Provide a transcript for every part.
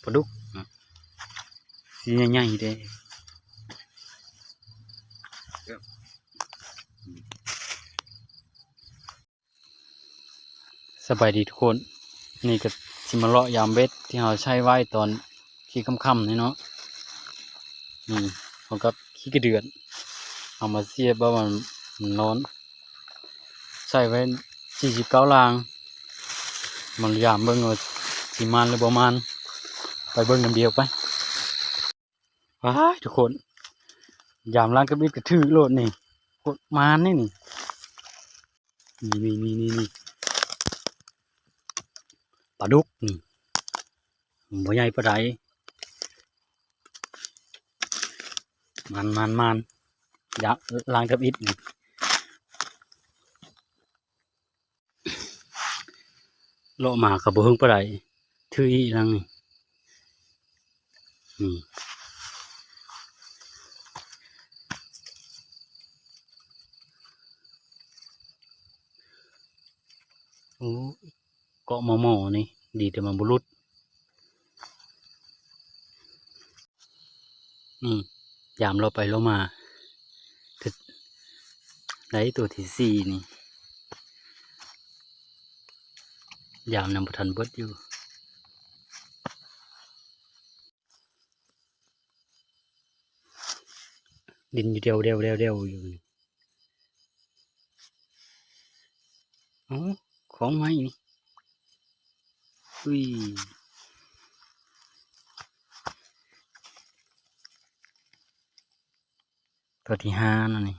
ປາດຸກ ນະ ສີໃຫຍ່ໆເດ້. ສະບາຍດີທຸກຄົນ, ນີ້ກໍຊິມາເລາະຢາມເບັດທີ່ເຮົາໃຊ້ໄວ້ຕອນຂີ້ຄ່ຳໆນີ້ເນາະ. ນີ້ ເຮົາກັບຂີ້ກະເດືອນ ເອົາມາສຽບວ່າມັນ ມັນຮ້ອນ ໃສ່ໄວ້ສີ່ສິບເກົ້າລາງ ມາຢາມເບິ່ງວ່າຊິໝານຫຼືບໍ່ໝານ. ໄປເບິ່ງນຳດຽວໄປ. ວ້າຍ ທຸກຄົນ ຢາມລ້າງກັບອິດກະຖືກໂລດນີ້ ໂຄດໝານນີ້ ນີ້ ນີ້ ປາດຸກນີ້ ບໍ່ໃຫຍ່ປານໃດ. ມານ ມານ ມານ ຢາມລ້າງກັບອິດນີ້. ເລາະມາກໍບໍ່ເຖິງປານໃດ ຖືອີກຫຼັງນີ້ ນີ້ ໂອ້ ເກາະໝໍໆນີ້ ດີແຕ່ມັນບໍ່ຫຼຸດ. ນີ້ ຢາມເລາະໄປເລາະມາ ໄດ້ໂຕທີສີ່ນີ້ ຢາມຍັງບໍ່ທັນເບິດຢູ່ ດິນຢູ່ແດວໆໆໆຢູ່. ອໍ ຂອງໃໝ່ນີ້ ອຸ້ຍ ຕົວທີຫ້ານັ້ນນີ້.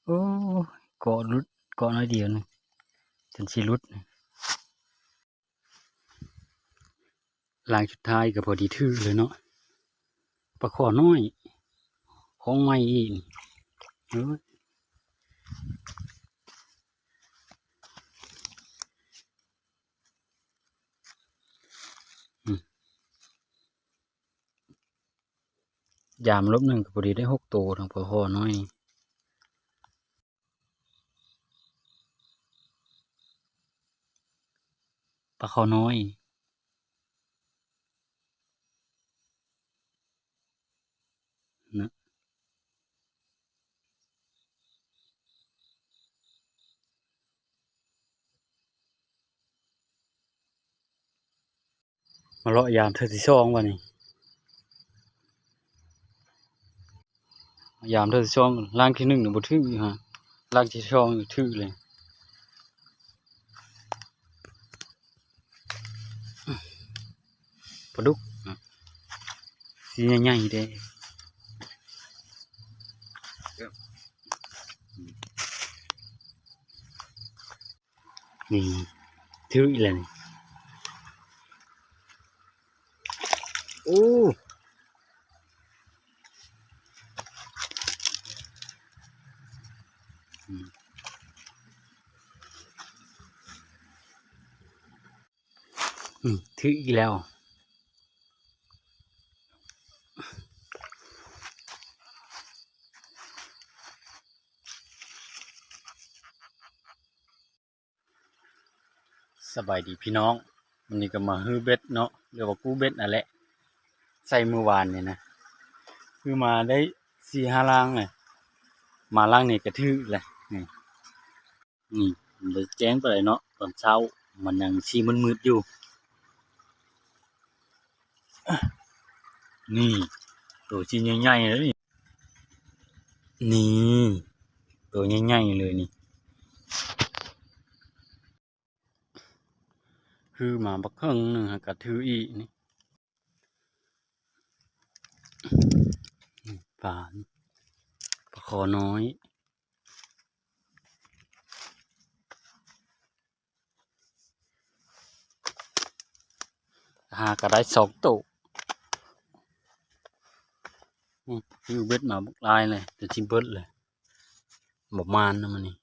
ໂອ້ຍ ເກາະຫຼຸດ ເກາະໜ້ອຍດຽວໜຶ່ງ ຈົນຊິຫຼຸດ. ລາງສຸດທ້າຍກໍພໍດີຖືກເລີຍເນາະ ປາຄໍນ້ອຍ ຂອງໃໝ່ອີກ ເອີ ອືມ ຢາມລົບໜຶ່ງກໍພໍດີໄດ້ຫົກໂຕ ທັງປາຄໍນ້ອຍ ປາຄໍນ້ອຍນະ. ມາເລາະຢາມເທື່ອທີສອງບາດນີ້ ຢາມເທື່ອທີສອງ ລ້າງທີໜຶ່ງນີ້ບໍ່ຖືກຫາ ລ້າງທີສອງຖືກເລີຍ. ປາດຸກ ນະ ສີໃຫຍ່ໆເດ້ ນີ້ ຖືກອີກແລ້ວນີ້ ໂອ້ ອືມ ອືມ ຖືກອີກແລ້ວ. ສະບາຍດີພີ່ນ້ອງ, ມື້ນີ້ກໍມາຮື້ເບັດເນາະ ຫຼືວ່າກູ້ເບັດນັ້ນແຫຼະ ໃສ່ມື້ວານນີ້ນະ ຄືມາໄດ້ສີ່ຫ້າລາງແຫຼະ ມາລາງນີ້ກໍຖືກແຫຼະ ນີ້. ນີ້ ມັນບໍ່ແຈ້ງປານໃດເນາະ ຕອນເຊົ້າມັນຍັງຊິມືດໆຢູ່. ນີ້ ໂຕຊີ້ໃຫຍ່ໆເລີຍນີ້ ນີ້ ໂຕໃຫຍ່ໆເລີຍນີ້ ຄືມາບັກເຄິ່ງໜຶ່ງ ຫາກະຖືອີກນີ້ ປາ ປາຄໍນ້ອຍ ຫາກະໄດ້ສອງໂຕ ອືມ ຊື້ເບັດມາບັກຫຼາຍເລີຍ ຈົນຊິເບິດເລີຍ ບໍ່ໝານນະມື້ນີ້.